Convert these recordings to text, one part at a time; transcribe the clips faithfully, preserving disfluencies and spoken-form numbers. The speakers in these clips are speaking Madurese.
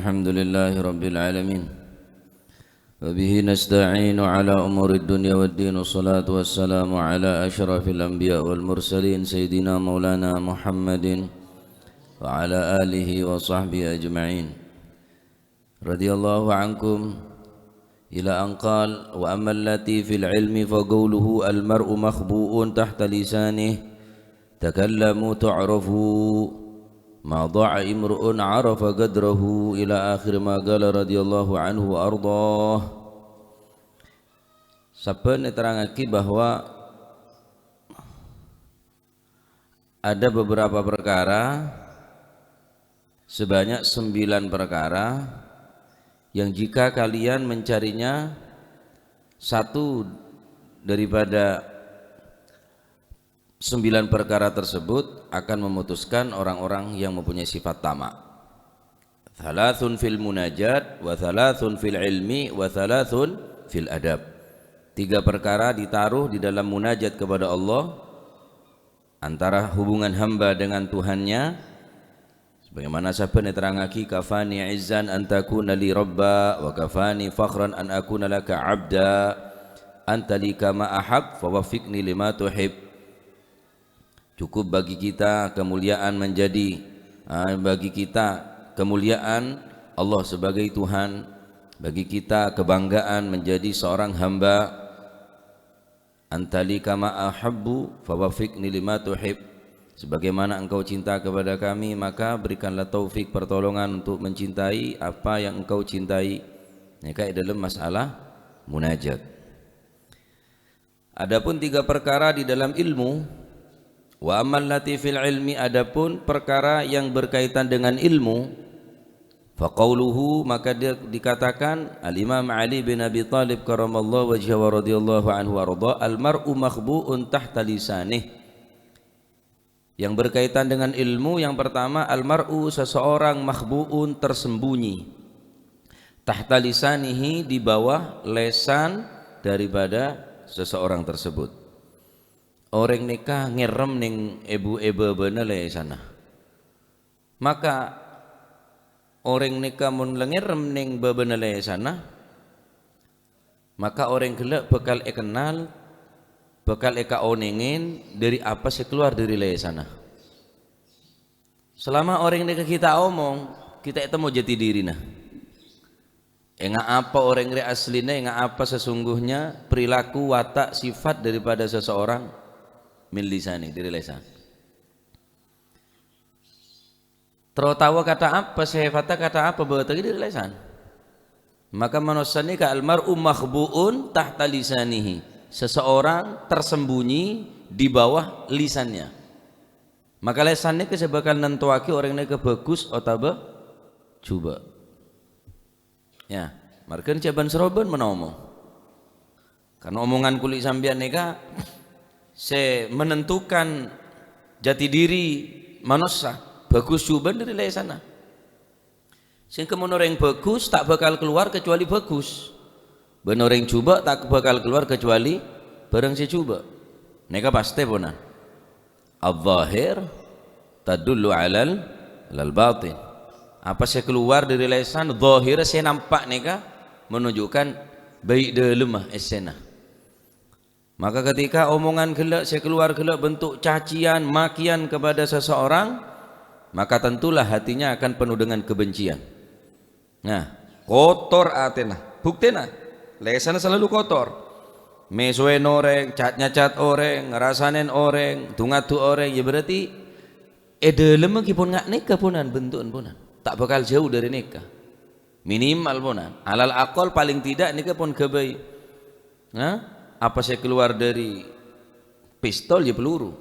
الحمد لله رب العالمين. وبه نستعين على أمور الدنيا والدين، والصلاة والسلام على أشرف الأنبياء والمرسلين سيدنا مولانا محمد وعلى آله وصحبه أجمعين. رضي الله عنكم إلى أن قال: وأما التي في العلم فقوله: المرء مخبوء تحت لسانه، تكلموا تعرفوا، ما ضاع امرؤ عرف قدره، إلى آخر ما قال رضي الله عنه وأرضاه. Sabbhân nerrangngaghi bahwa ada beberapa perkara, sebanyak sembilan perkara, yang jika kalian mencarinya satu daripada sembilan perkara tersebut akan memutuskan orang-orang yang mempunyai sifat tamak. Thalathun fil munajat, wa thalathun fil ilmi, wa thalathun fil adab. Tiga perkara ditaruh di dalam munajat kepada Allah, antara hubungan hamba dengan Tuhannya, sebagaimana sabbhân nerrangngaghi: "Kafani izzan an takuna li rabba, wa kafani fakhran an akuna laka abda, anta li kama ahab, fawaffiqni lima tuhib." Cukup bagi kita kemuliaan menjadi, ah, bagi kita kemuliaan Allah sebagai Tuhan, bagi kita kebanggaan menjadi seorang hamba. "Anta li kama ahabbu, fawaffiqni lima tuhib." Sebagaimana engkau cinta kepada kami, maka berikanlah taufik pertolongan untuk mencintai apa yang engkau cintai. Nèka è dâlem masalah munajat. Adapun tiga perkara di dalam ilmu, wa ammal lati fil ilmi, adapun perkara yang berkaitan dengan ilmu, faqauluhu, maka dia dikatakan Al-Imam Ali bin Abi Thalib karramallahu wajhahu wa radhiyallahu anhu arda, "Al mar'u makhbu'un tahta lisanih." Yang berkaitan dengan ilmu, yang pertama, al mar'u, seseorang, makhbu'un, tersembunyi, tahta lisanihi, di bawah lesan daripada seseorang tersebut. Orèng nèka ngèrèm nèng èbu-, è bâbâna lesanna. Maka orèng nèka mon la ngèrèm nèng bâbâna lesanna, maka orèng ghellâ' bhâkal èkennal, bhâkal èkaonèngè dâri apa sè kalowar dâri lesanna. Selama orèng nèka ghi' ta' omong, ghi' ta' ètemmo jati dhirina. Enga' apa orèng rè aslina, enga' apa sesungguhnya perilaku, watak, sifat daripada seseorang, min lisani, dâri lesan. Terro taowa kata apa, sifatta kata apa, bâtèghi dâri lesan. Maka manossa nèka al mar'u makhbu'un tahta lisanihi. Seseorang tersembunyi di bawah lisannya. Maka lesan nèka sè bhâkal nantowaghi orèng nèka bhâghus otabâ jhubâ'. Ya, marghâna jhâ' bân-sarobân mon omong. Karena omongan kulâ sampèyan nèka sè menentukan jati diri manossa, bhâghus jhubâ' dâri lesanna. Sehingga mon orèng bhâghus ta' bhâkal kalowar kecuali bhâghus. Bân orèng jhubâ' ta' bhâkal kalowar kecuali bârâng sè jhubâ'. Nèka pastè, ponan. Adh-dhahir tadullu 'alal, 'alal batin. Apa sè kalowar dâri lesan, dhahir sè nampa' nèka menunjukkan bhâi dâlemma essèna. Maka ketika omongan ghellâ' sè kalowar ghellâ' bentuk cacian, makian kepada seseorang, maka tentulah hatinya akan penuh dengan kebencian. Nah, kotor atèna. Buktèna, lesanna salalu kotor. Mèsowè orèng, cat-nyacat orèng, ngarasanè orèng, du-ngadu orèng, ya berarti è dâlemma ghi' pon nga' nèka ponan bentu'en ponan. Ta' bhâkal jhâu dâri nèka. Minimal ponan. Alal aqal paling tidak nèka pon ghâbây. Nah, apa sè kalowar dâri pistol ya peluru.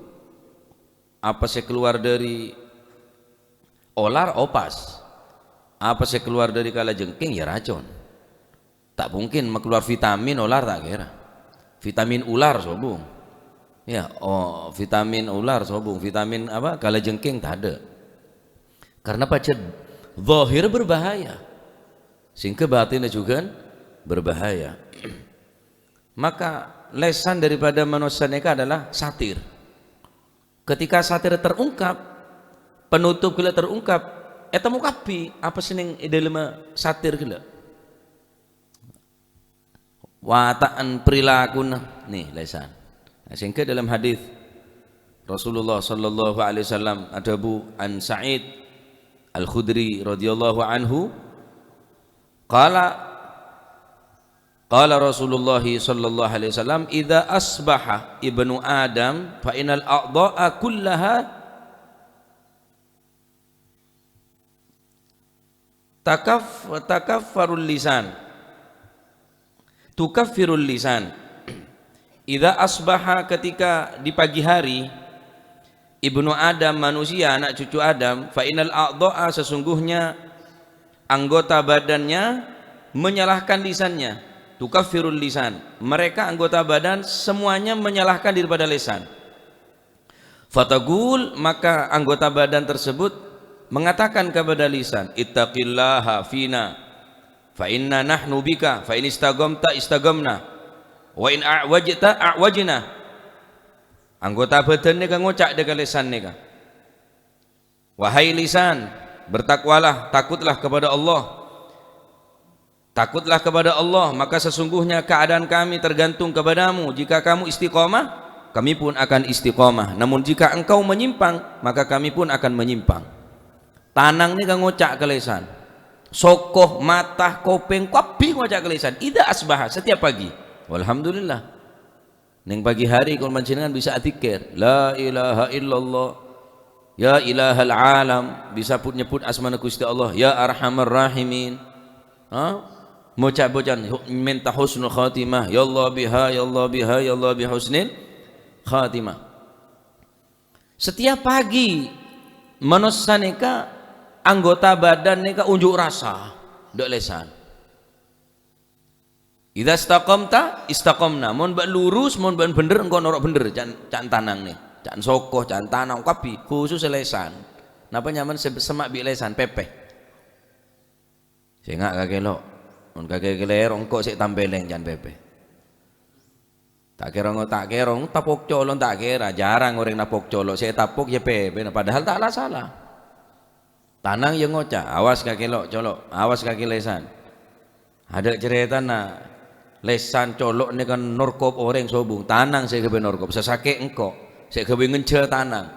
Apa sè kalowar dâri olar, opas. Apa sè kalowar dâri kalajengking, ya racon. Ta' mungkin makalowar vitamin olar, ta' kèra. Vitamin ular sobung. Ya, oh, vitamin ular sobung. Vitamin apa? Kalajengking tadâ'. Karena pajhât zahir berbahaya. Sehingga batinnya juga berbahaya. Maka lesan daripada manossa nèka adalah satir. Ketika satir terungkap, penutup ghellâ' terungkap, Ètemmo kabbhi apa sè neng è dâlemma satir ghellâ'. Wata'an, perilakuna, nè, lèsan. Nah, sehingga dalam hadis Rasulullah sallallahu alaihi wasallam adhâbu an Sa'id Al-Khudri radhiyallahu anhu, qala, qala Rasulullah sallallahu alaihi wasallam, "Idza asbaha ibnu Adam fa innal a'dha'a kullaha takaf-, takaffarul lisan, tukaffirul lisan." Idza asbaha, ketika di pagi hari, ibnu Adam, manusia, anak cucu Adam, fa innal a'dha'a, sesungguhnya anggota badannya menyalahkan lisannya, tukaffirul lisan. Mereka anggota badan semuanya menyalahkan daripada lisan. Fataqul, maka anggota badan tersebut mengatakan kepada lisan, "Ittaqillaha fina, fa inna nahnu bika, fa in istaqamta istaqamna, wa in a'wajta a'wajna." Anggota badan nèka ngoca' dâ' ka lisan nèka, "Wahai lisan, bertakwalah, takutlah kepada Allah. Takutlah kepada Allah, maka sesungguhnya keadaan kami tergantung kepadamu. Jika kamu istiqomah, kami pun akan istiqomah. Namun jika engkau menyimpang, maka kami pun akan menyimpang." Tanang nèka ngoca' ka lisan. Soko, mata, kopèng, kabbhi ngoca' ka lisan. Idza asbaha, setiap pagi. Walhamdulillah. Neng pagi hari, kaulâ panjhennengan bisa adzikir, "La ilaha illallah, ya ilahal alam," bisa put-, nyebbhut asmana Gusti Allah, "Ya arhamar rahimin." Ha? Moca'-boca'an, hu-, mènta husnul khatimah, "Ya Allah biha, ya Allah biha, ya Allah bi husnil khatimah." Setiap pagi, manossa nèka, anggota badan nèka unjuk rasa, dâ' lèsan. "Idza istaqamta, istaqamna." Mon bâ'na lurus, mon bâ'na bhender, engko' noro' bhender, ca'na, ca'na tanang nè. Ca'na soko, ca'na tanang, kabbhi, khusus lèsan. Napa nyamana sè semma' bi' lèsan, pèpè. Sènga' kakè lo'. Mon kakè kalèro, engko' sè ètampèlèng, ca'na pèpè. Ta' kèra ngo-, ta' kèra ngo-, tapok colo' ta' kèra, jhârâng orèng napok colo', sè ètapok yâ pèpèna, padahal ta' la sala. Tanang yâ ngoca', "Awas kakè lo', colo', awas kakè lèsan." Adâ' carètana, lèsan colo' nèka norkop orèng sobung, tanang sè èghâbây norkop, sè sakè' engko', sè èghâbây ngenjhâ tanang,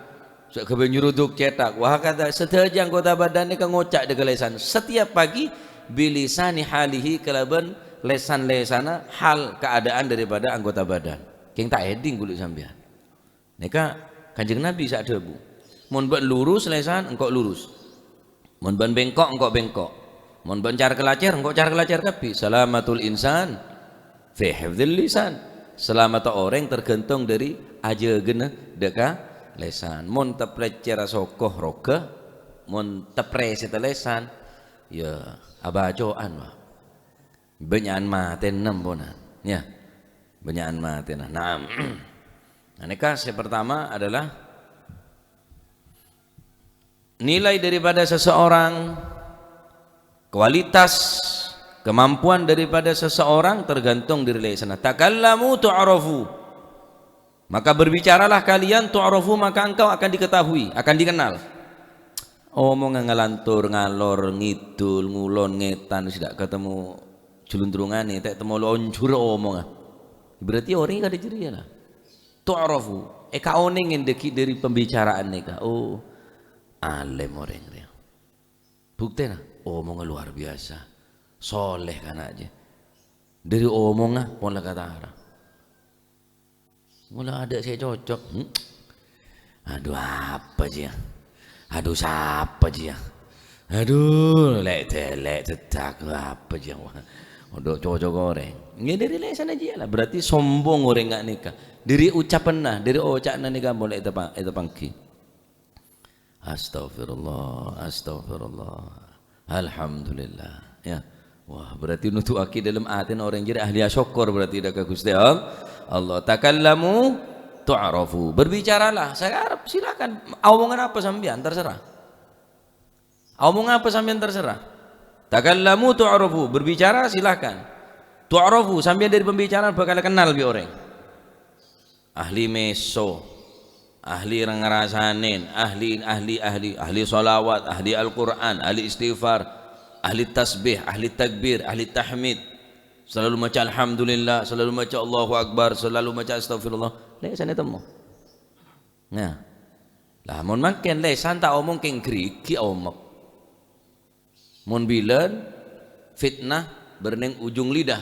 sè èghâbây nyeruduk cèthak, wa hakadha, sadhâjâ anggota badan nèka ngoca' dâ' ka lèsan setiap pagi, bilisani halihi, kalabân lèsan-lèsanna hal keadaan daripada anggota badan. Kèng ta' èdhing ghuli sampèyan. Nèka Kanjeng Nabi sè adhâbu, "Mon bâ'na lurus lèsan, engko' lurus. Mon bâ'na bengko', engko' bengko'. Mon bâ'na car-kalacèr, engko' car-kalacèr kabbhi." Salamatul insan fi hifdzil lisan. Salamatta orèng tergantung dâri ajâgâna dâ' ka lèsan. Mon taplècèra soko roga, mon taprèsètta lèsan, yâ abâco'an, wa. Bânnya'an matèna, ampon, yâ. Bânnya'an matèna. Naam. Nah, nèka sè pertama adalah nilai daripada seseorang, kualitas kemampuan daripada seseorang tergantung dâri lèsanna. "Takallamu tu'rafu." Maka berbicaralah kalian, tu'rafu, maka engkau akan diketahui, akan dikenal. Omongan ngalantur, ngalor, ngidul, ngulon, ngètan, sè ta' katemo julundrunganè, ta' katemo lonjur omongan. Berarti orèng kadhi jârèya, la. Tu'rafu, èkaonèngè dâggi' dâri pembicaraan nèka. Oh, alèm orèng rèya. Buktèna, omongan luar biasa. Soleh kana' jâ. Dâri omongan pon la katara. Mula adâ' sè cocok. Hmm. Adhu, apa jiyâ? Adhu, sapa jiyâ? Adhu, lè'-dèlè' dâddhâk, apa jiyâ? Wah, adhu, cocok orèng. Ngghi, dâri lèsanna jiyâ la. Berarti sombong orèng nga' nèka. Dâri ucapanna, dâri oca'na nèka molaè ètapa-, ètapangghi. Astaghfirullah, astaghfirullah. Alhamdulillah. Ya. Wah, berarti nudu'aghi dâlem atèna orèng jârèya ahli asokkor berarti dâ' ka Ghustè All-, Allah. "Takallamu tu'rafu." Berbicaralah. Saya harap, silakan. Omongan apa sampèyan, terserah. Omongan apa sampèyan, terserah. "Takallamu tu'rafu." Berbicara, silakan. "Tu'rafu." Sampèyan dâri pembicaraan bakal kenal bi' orèng. Ahli meso. Ahli ngrasanen, ahli, ahli, ahli, ahli sholawat, ahli Al-Qur'an, ahli istighfar, ahli tasbih, ahli takbir, ahli tahmid. Selalu maca alhamdulillah, selalu maca Allahu Akbar, selalu maca astagfirullah. Lèsan ètemmo. Nah. Lah, mon mangkèn lèsan ta' omong kèng ghârighi' omek. Mon bilân fitnah bârnèng ujung lidah.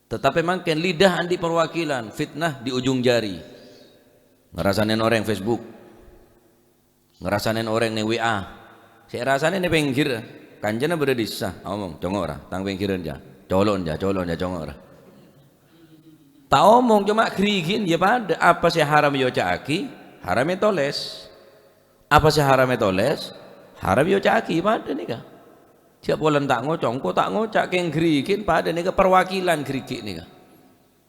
Tetapi mangkèn lidah andi' perwakilan, fitnah di ujung jari. Ngerasanen orèng Facebook. Ngerasanen orèng neng W A. Sè rasanen neng pèngghir. Kancana bâdâ dissa. Omong, "Congo' ra, tang pèngghirân, ja. Colo'en, ja, colo'en, ja, congo' ra." Ta' omong, coma ghârighi'en, ya padâ. Apa sè haram èoca'aghi, haram ètolès. Apa sè haram ètolès, haram èoca'aghi, padâ nèka. Jhâ' polana ta' ngoca', engko' ta' ngoca', kèng ghârighi'en padâ nèka, perwakilan ghârighi' nèka.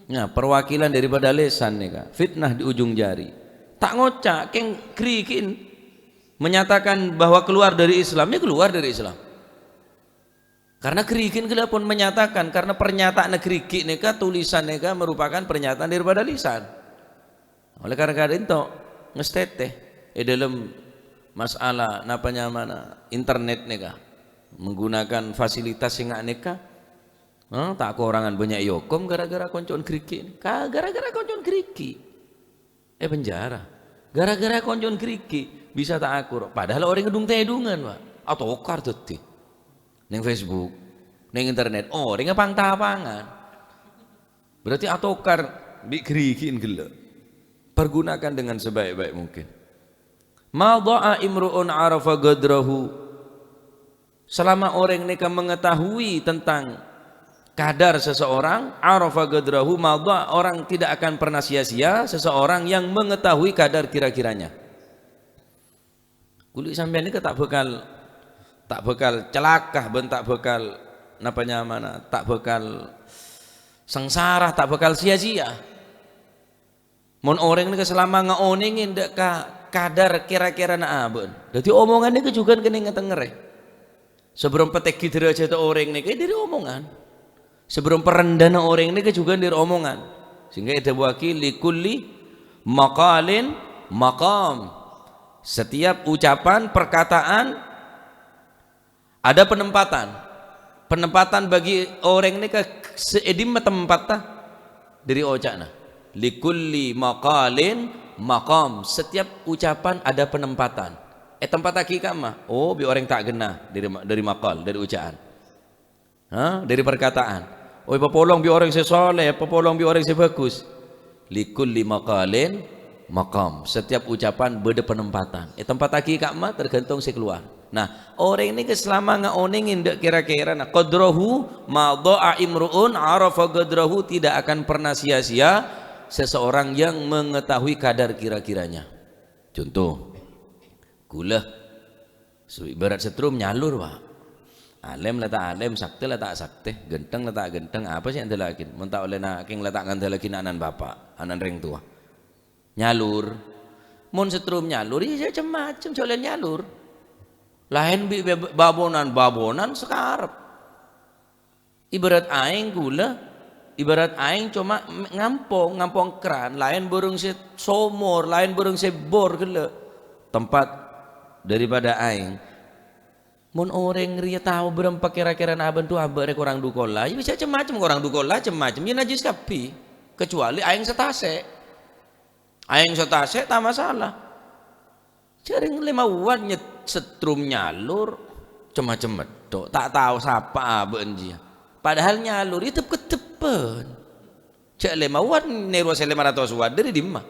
Nah, perwakilan daripada lèsan nèka, fitnah di ujung jari. Ta' ngoca', kèng ghârighi'en menyatakan bahwa keluar dari Islam, ya keluar dari Islam. Karena ghârighi'en ghellâ' pon menyatakan, karena pernyataanna ghârighi' nèka, tulisan nèka merupakan pernyataan daripada lisan. Oleh karena ka'dinto, ngastètè è dâlem masalah napa nyamana internet nèka, menggunakan fasilitas sè nga' nèka, eh, ta' korangan bânnya' èokom gara-gara konco'en ghârighi'. Ka-, gara-gara konco'en ghârighi'. È penjara. Gara-gara konco'en ghârighi', bisa ta' akur. Padahal orèng èdhung-tèdhungan, Pak. Atokar dhâddhi. Neng Facebook, neng internet, orèngnga pang-tapangan. Berarti atokar bi' ghârighi'en ghellâ'. Pergunakan dengan sebaik-baik mungkin. Ma dha'a imru'un arafa ghadrahu. Selama orang nèka mengetahui tentang kadar seseorang, arafa ghadrahu, ma dha'a, orang tidak akan pernah sia-sia, seseorang yang mengetahui kadar kira-kiranya. Kulâ sampèyan nèka ta' bhâkal, ta' bhâkal calaka bân ta' bhâkal napa nyamana, ta' bhâkal sangsara, ta' bhâkal sia-sia. Mon orèng nèka salama ngaonèngè dâ' ka kadar kèra-kèrana abâ'na. Dhâddhi omongan nèka jhughân kennèng ngatengngerrè. Sabârâmpa tèngghi dârâjhâddhâ orèng nèka dâri omongan. Sabârâmpa rendhâna orèng nèka jhughân dâri omongan. Sehingga èdhâbuwaghi, "Likulli maqalin maqam." Setiap ucapan, perkataan, ada penempatan. Penempatan bagi orèng nèka sè è dimma tempatta dâri oca'na. "Likulli maqalin maqam." Setiap ucapan ada penempatan. Ètempattaghi ka'emma? Oh, bi' orèng ta' ghenna dâri ma-, dâri maqal, dâri oca'an. Ha? Dâri perkataan. Oh, èpapolong bi' orèng sè soleh, èpapolong bi' orèng sè bhâghus. "Likulli maqalin maqam." Setiap ucapan bâdâ penempatan. Ètempattaghi ka'emma tergantung sè kalowar. Nah, orèng nèka salama ngaonèngè dâ' kèra-kèrana, qadrahu, ma dha'a imru'un arafa qadrahu, tidak akan pernah sia-sia seseorang yang mengetahui kadar kira-kiranya. Contoh, ghulâ. Su-, ibarat setrum nyalur, Pak. Alèm la ta' alèm, saktè la ta' saktè, ghântheng la ta' ghântheng, apa sè èandellaghi? Mon ta' ollè na-, kèng la ta' ngandellaghi ana'na bapa', ana'na rèng towa. Nyalur. Mon setrum nyalur, iyâ cem-macem, jhâ' ollè nyalur. Laèn bi' be-, babonan, babonan sakarep. Ibarat aèng ghulâ, ibarat aèng coma m-, ngampong, ngampong kran, laèn bârâng sè somor, laèn bârâng sè bor ghellâ'. Tempat daripada aèng. Mon orèng rèya tao bârâmpa kèra-kèrana abâ'na abâ' rè korang du kolla, iyâ bisa cem-macem korang du kolla, cem-macem, iyâ najjhis kabbhi. Kecuali aèng sè tasè'. Aèng sè tasè' ta' masalah. Jhâ' rèng lèma' wuwan nyet-, setrum nyalur, cem-macem metto, ta' tao sapa abâ'na jiyâ. Padahal nyalur, iyâ dep-keddebbhân. Jhâ' lèma' wuwan nèro sè lèma ratos wuwan, dâri dimma?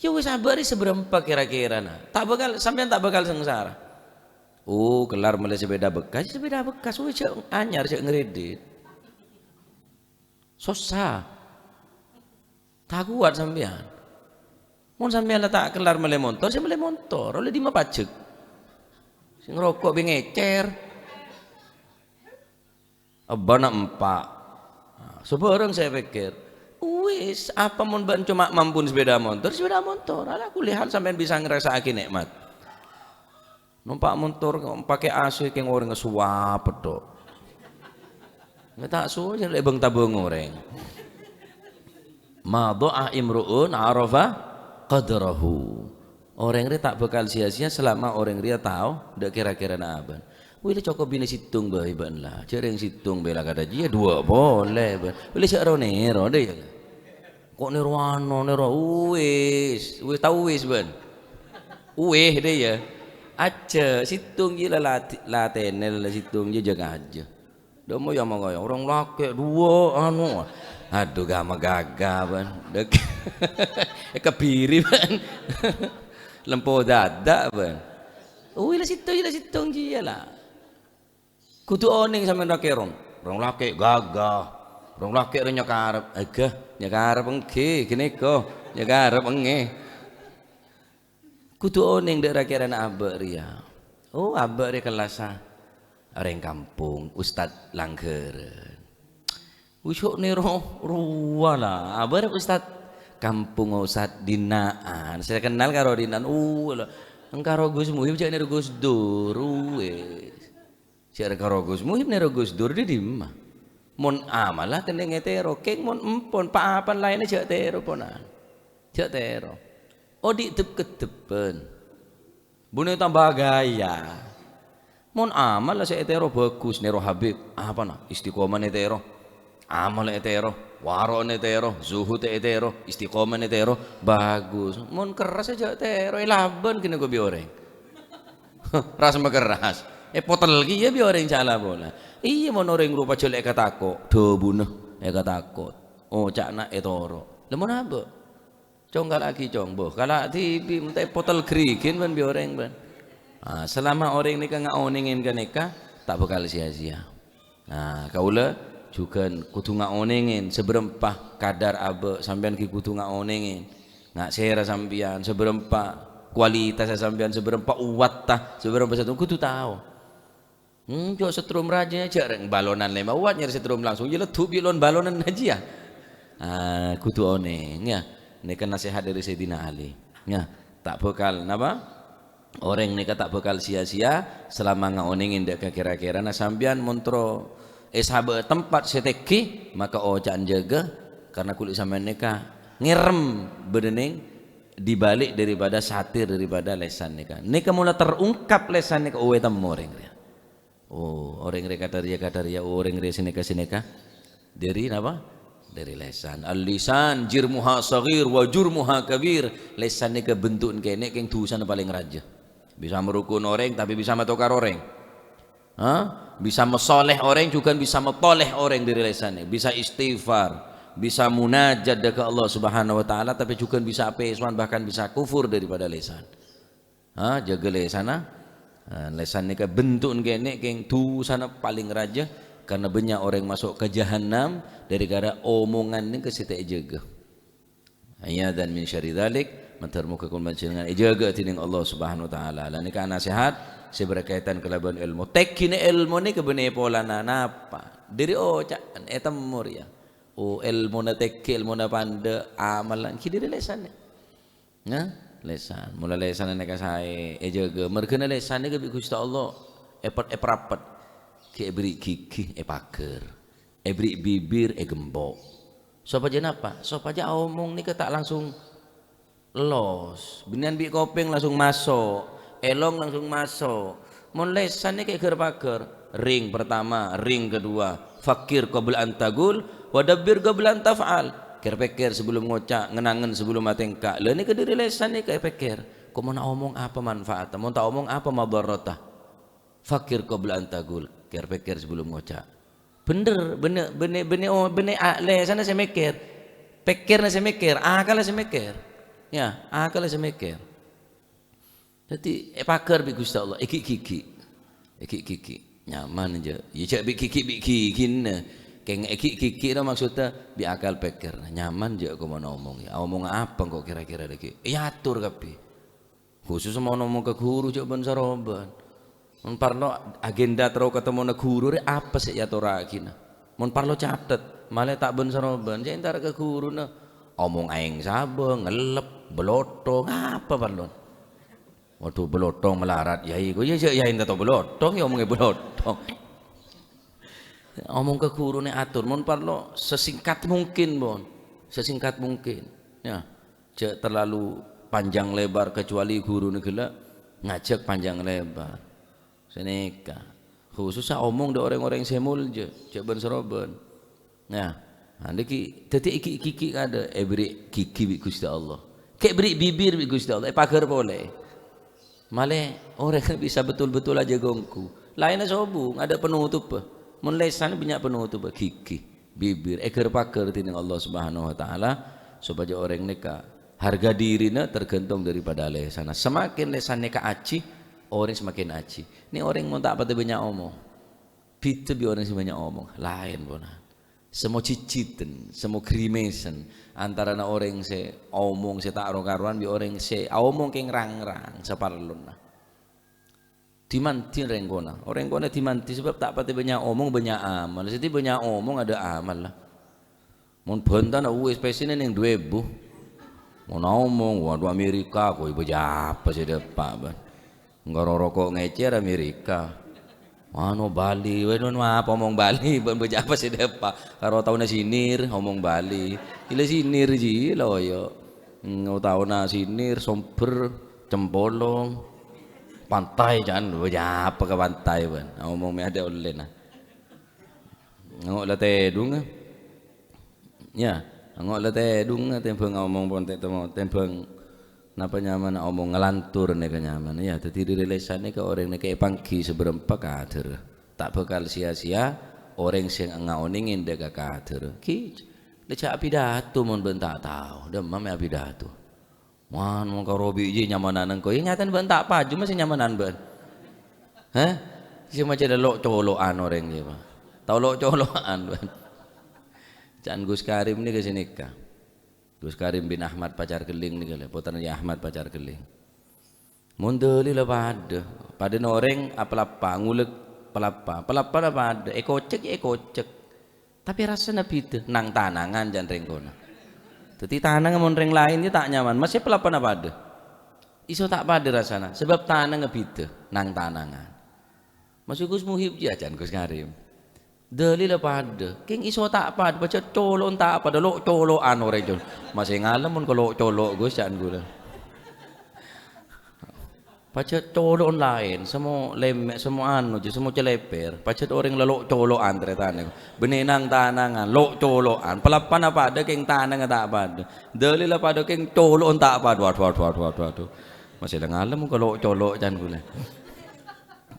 Iyâ wis abâ' rè sabârâmpa kèra-kèrana. Ta' bhâkal, sampèyan ta' bhâkal sangsara. Oh, kellar mellè sepeda bekas, sepeda bekas. Oh, jhâ' anyar, jhâ' ngredit. Sossa. Ta' kowat sampèyan. Mon sampèyan la ta' kellar mellè montor, sè mellè montor, ollè dimma pajek? Sè ngroko' bi' ngècèr. Ebbâna empa'. Nah, sabârâng sè èpèkkèr. Wis, apa mon bâ'na coma mampu sepeda montor, sepeda montor. Ala kulli hal sampèyan bisa ngrassa'aghi nè'mat. Nompa' montor, pake A C, kèng orèng suwap, pedho. Nggak ta' suwi, jhâ' lè bâng-tabâng orèng. Ma dha'a imru'un arafa qadrahu. Orèng rè ta' bhâkal sia-sia salama orèng rèya tao dâ' kèra-kèrana abâ'. Wè la cokop binè sèttong bhâi bâ'na la. Jhâ' rèng sèttong bhâi la kadhâ' jiyâ duwâ' polè bâ'na. Wè la jhâ' ro-nèro dâ' iyâ. Ko' nèro ano, nèro uwis. Wis tao uwis bâ'na. Uwis dâ' iyâ. Ajjhâ' sèttong jiyâ la latè-, latènè la sèttong jiyâ jâgâ ajjhâ. Dâ' moyang mangoyang, orèng lakè' duwâ' ano. Adhu, ghâmma ghâghâ bâ'na. Dâ' èkabiri bâ'na. Lempo dâdâ' bâ'na. Wè la sèttong, la sèttong jiyâ la. Kodhu onèng sampèyan ra-kèra. Orèng lakè' ghâghâ. Orèng lakè' rè nyakarep. Èghâ, nyakarep èngghi, ghânèka. Nyakarep èngghi. Kodhu onèng dâ' ra-kèrana abâ' rèya. Oh, abâ' rè kellassa orèng kampong, ustad langghârân. Ujuk nèro rowa la, abâ' rè ustad kampong, ustad dina'an. Sè kennal karo dina'an, oh, la, engkaro Gus Muhib jhâ' nèro Gus Dur, wis. Jhâ' karo Gus Muhib nèro Gus Dur dâ' dimma? Mon amalla kennèng ètèro, kèng mon empon, pa-apan laènna jhâ' tèro, ponan. Jhâ' tèro. Odi' dhep-kedhebbhân. Bânnè tamba ghâjâ. Mon amalla sè ètèro bhâghus, nèro Habib, apana? Istiqomah ètèro. Amal ètèro, waro' ètèro, zuhud ètèro, istiqomah ètèro, bhâghus. Mon kerras jhâ' tèro, èlabân kènè bi' orèng. Ras makerras. Èpotel kèya bi' orèng cala pola. Iyâ, mon orèng ropa jhâ' la èkatako', dhâbuna èkatako'. Oca'na ètoro'. Lha mon abâ'? Cong kala'aghi, cong. Boh, kala' dhibi', mon ta' èpotel ghrighin bân bi' orèng, bân. Ah, salama orèng nèka ngaonèngè ghânèka, ta' bhâkal sia-sia. Nah, kaulâ jhughân kodhu ngaonèngè sabârâmpa kadar abâ' sampèyan ghi' kodhu ngaonèngè. Nga' sèra sampèyan, sabârâmpa kualitas sampèyan, sabârâmpa uwatta, sabârâmpa sèttong kodhu tao. Hmm, jhâ' setrum rajâ, jhâ' rèng balonan lèma' wat nyarè setrum langsung, jhâ' leddu' bi' lon balonan jiyâ. Ah, kodhu onèng, yâ. Nèka nasèhat dâri Sayyidina Ali. Yâ, ta' bhâkal, napa? Orèng nèka ta' bhâkal sia-sia salama ngaonèngè dâ' ka kèra-kèrana sampèyan mon terro èsabâ' tempat sè tèngghi, maka oca'na jâgâ, karna kulâ sampèyan nèka ngèrèm bâdâ nèng di balik daripada satir daripada lèsan nèka. Nèka mola terungkap lèsan nèka, oh, ètemmo orèng rèya. Oh, orèng rè kadhâriyâ-kadhâriyâ, orèng rè sanèka-sanèka. Dâri napa? Dâri lèsan. Al-lisan jirmuha shaghir wa jurmuha kabir. Lèsan nèka bentu'na kènè' kèng dusana palèng rajâ. Bisa marukun orèng, tapè bisa matokar orèng. Ha? Bisa masoleh orèng, jhughân bisa matoleh orèng dâri lèsanna. Bisa istighfar, bisa munajat dâ' ka Allah Subhanahu wa Ta'ala, tapè jhughân bisa apèsowan, bahkan bisa kufur daripada lèsan. Ha, jâgâ lèsanna. Ha, lèsan nèka bentu'na kènè' kèng dusana palèng rajâ, karna bânnya' orèng maso' ka jahannam dâri kara omongan nèka sè ta' èjâgâ. A'yadzan min syarri dzalik, mator moghâ kaulâ panjhennengan èjâgâ dhinèng Allah Subhanahu wa Ta'ala. La nèka nasèhat sè berkaitan kalabân èlmo. Tèngghina èlmo nèka bânnè polana napa? Dâri oca'an, ètemmo rèya. Oh, èlmona tèngghi, èlmona pandâ', amalla ghi' dâri lèsanna. Nah, lèsan. Mola lèsanna nèka saè èjâgâ. Marghâna lèsan nèka bi' Ghustè Allah èpet-, èparapet. Ghi' èberri' ghighi, èpagher. Èberri' bibir, ègempo'. Sopajâ napa? Sopajâ aomong nèka ta' langsung los. Bânnèyan bi' kopèng langsung maso'. Èlong langsung maso'. Mon lèsan nèka èghâr-paghâr, ring pertama, ring kedua, fakkir qabla an taqul, wa dabbir qabla an taf'al. Kèr-pèkkèr sabellum ngoca', ngen-angen sabellum atèngka. Lha nèka dâri lèsan nèka èpèkkèr. Ko' mon aomong apa manfaatna? Mon ta' aomong apa madharrata? Fakkir qabla an taqul. Kèr-pèkkèr sabellum ngoca'. Bhender, bânnè, bânnè, bânnè, o-, bânnè a-, lèsanna sè mèkkèr. Pèkkèrna sè mèkkèr, akalla sè mèkkèr. Yâ, akalla sè mèkkèr. Dhâddhi, èpagher bi' Ghustè Allah, èghi'-ghighi'. Èghi'-ghighi'. Nyaman, jâ'. Yâ, jâ' bi' ghighi', bi' ghighina. Kèng èghi'-ghighi' ra maksodda bi' akal pèkkèrra. Nyaman, jâ', ko' mon aomong, yâ. Aomong apa engko' kèra-kèra dhâggi'? Èator kabbhi. Khusus mon aomong ka ghuru, jâ' bân-sarobân. Mon parlo agenda terro katemmo na ghuru rè apa sè èatorraghina. Mon parlo catet, malè ta' bân-sarobân, jâ' èntara ka ghuruna. Omong aèng sabâ, ngellep, bâlotthong, apa parlo? Waduh, bâlotthong malarat, yâi. Ko' yâ, yâ, yâi ento bâlotthong, yâ omongè bâlotthong. Omong ka ghuruna ator, mon parlo sesingkat mungkin, pon. Sesingkat mungkin. Yâ. Jâ' terlalu panjang lebar, kecuali ghuruna ghellâ' ngajhâk panjang lebar. Sanèka. Khusus omong dâ' rèng-orèng sè molja, jhâ' bân-sarobân. Nah, andâ' ki, dhâddhi ghi'-, ghi'-, ghi' kadâ', èbherri' ghighi bi' Ghustè Allah. Kè' bherri' bibir bi' Ghustè Allah, èpaghâr polè. Malè orèng bisa betul-betul ajâgâ ongghu. Laènna sobung, adâ' penutup. Mon lèsan bânnya' penutup, ghighi, bibir, èghâr-paghâr dhinèng Allah Subhanahu wa Ta'ala, sopajâ orèng nèka harga dirina tergantung daripada lèsanna. Semakin lèsan nèka ajhi, orèng semakin ajhi. Nè orèng mon ta' patè bânnya' omong. Bhidhâ bi' orèng sè bânnya' omong, laèn polana. Sè mo jhijhidhân, sè mo grimesen antarana orèng sè omong sè ta' ro-karowan bi' orèng sè aomong kèng rang-rang saparlona. Dimandhi rèng kona. Orèng kona dimandhi sabâb ta' patè bânnya' omong, bânnya' amal. Sè bânnya' omong adâ' amal la. Mon bhântana wis pèssèna nèng du èbu. Mon aomong, waduh, Amerika, koy bâjâ apa sè dâpa', bân. Engko' ro-, roko' ngècèr Amerika. Anu Bali, wè, nun apa omong Bali, bân bâjâ apa sè dâpa'. Karo taona Sinir, omong Bali. Ila Sinir ji, loyo. Hmm, taona Sinir, Sombher, Cempolong, Pantai, can, bâjâ apa ka Pantai, bân. Omong mè' adâ' ollèna. Ngo' la tèdhungnga. Ya, ngo' la tèdhungnga tèmbhâng omong pon tè-, temo-, tèmbhâng napa nyamana omong ngalantur nèka nyamana. Ya, dhâddhi dhâri lèsan nèka orèng nèka èpangghi sabârâmpa kadâr. Ta' bhâkal sia-sia orèng sè ngaonèngè dâ' ka kadâr. Ki, lè jhâ' apidato mon bân ta' tao. Dâmma mè' apidato. Wan, mon karo bi' ji nyamanan engko'. Iyâ, nyatana bân ta' paju masè nyamanan bân. Hah? Sè macem lo'-colo'an orèng jiyâ, Pak. Tao lo'-colo'an bân. Can Gus Karim nèka sanèka. Gus Karim bin Ahmad Pacar Ghelling nèka lè, pottrana Ahmad Pacar Ghelling. Mon dâlilla padâ. Padâna orèng apalappa, ngulek palappa. Palappana padâ, èkocèk, èkocèk. Tapè rassana bhidhâ, nang-tanangan can rèng kona. Dhâddhi tanangnga mon rèng laèn jiyâ ta' nyaman, masè palappana padâ. Iso ta' padâ rassana, sabâb tanangnga bhidhâ, nang-tanangan. Masè Gus Muhib jiyâ can Gus Karim. Dâlilla padâ, kèng iso ta' padâ, pajhât colo'na ta' padâ, lo'-colo'an orèng, Jon. Masè ngalem mon kalo' colo', Gus, can ghulâ. Pajhât colo'na laèn, sè mo lemmè', sè mo anu, jiyâ sè mo cèlèpèr. Pajhât orèng la lo'-colo'an tarètanna. Bânnè nang-tanangan, lo'-colo'an. Palappana padâ kèng tanangnga ta' padâ. Dâlilla padâ kèng colo'na ta' padâ. Waduh, waduh, waduh, waduh, waduh. Masè la ngalem kalo' colo' can ghulâ.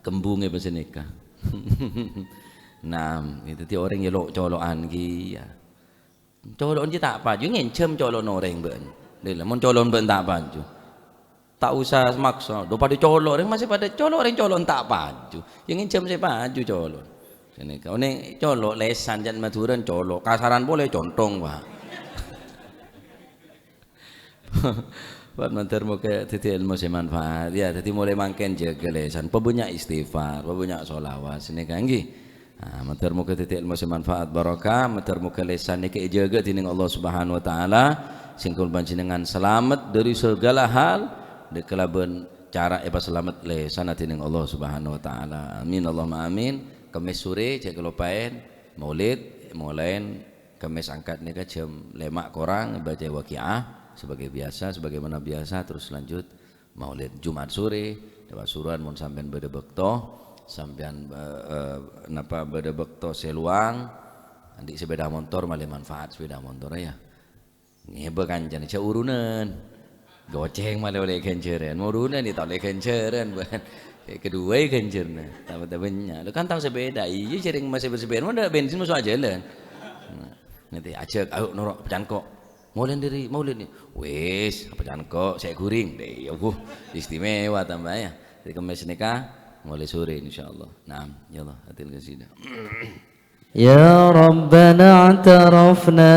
Kembungè bân sanèka. Nah, dhâddhi orèng jiyâ lo'-colo'an kèya. Colo'na jiyâ ta' paju, ngènjhâm colo'na orèng bân. Lha, mon colo'na bân ta' paju. Ta' osa maksa, do padâ colo' orèng, masè padâ colo' orèng colo'na ta' paju. Yâ ngènjhâm sè paju colo'. Kènè, onèng colo' lèsan can Madhurâ colo', kasaran polè contong, Pak. Buat mandhâr moghâ dhâddhi èlmo sè manfaat. Ya, dhâddhi molaè mangkèn jâgâ lèsan, pabânnya' istighfar, pabânnya' sholawat, sanèka ènggi. Ah, mandhâr moghâ dhâddhi èlmo sè manfaat barokah, mandhâr moghâ lèsan nèka èjâgâ dhinèng Allah Subhanahu wa Ta'ala, sèngko' panjhennengan salamet dâri segala hal, dâ' kalabân cara èpasalamet lèsanna dhinèng Allah Subhanahu wa Ta'ala. Amin, Allahumma amin. Kemmès sorè, jhâ' kaloppaèn, maulid, molaèn Kemmès angkat nèka jam lèma' korang, bâca Waqiah sebagai biasa, sebagaimana biasa, terus lanjut Maulid. Jumat sore, lewat suruhan mon sampèyan bâdâ bâkto, sampèyan, eh, eh, napa bâdâ bâkto sè lowang, andi' sepeda motor, malè manfaat sepeda motor, ya. Ngèbâ kancana, jhâ' urunan. Gocèng malè ollè ghânjhârân, urunan ta' ollè ghânjhârân, bân. Sè kedua ghânjhârânna, ta' bânnya'. Lo kan tao sepeda, iyâ, sèrèng masè bersepeda, mon benzin maso' ajhâlân. Nah, nanti ajhâk, ayo noro' pacangko'. Maulid dâri, maulid nè. Wis, pacangko', sè ghuring. Deh, ya, wuh, istimewa tambah, ya. Dâri Kemmès nèka, molaè sore, insyaallah. Naam, ya Allah, hatil qasidah. Ya Rabbana i'tarafna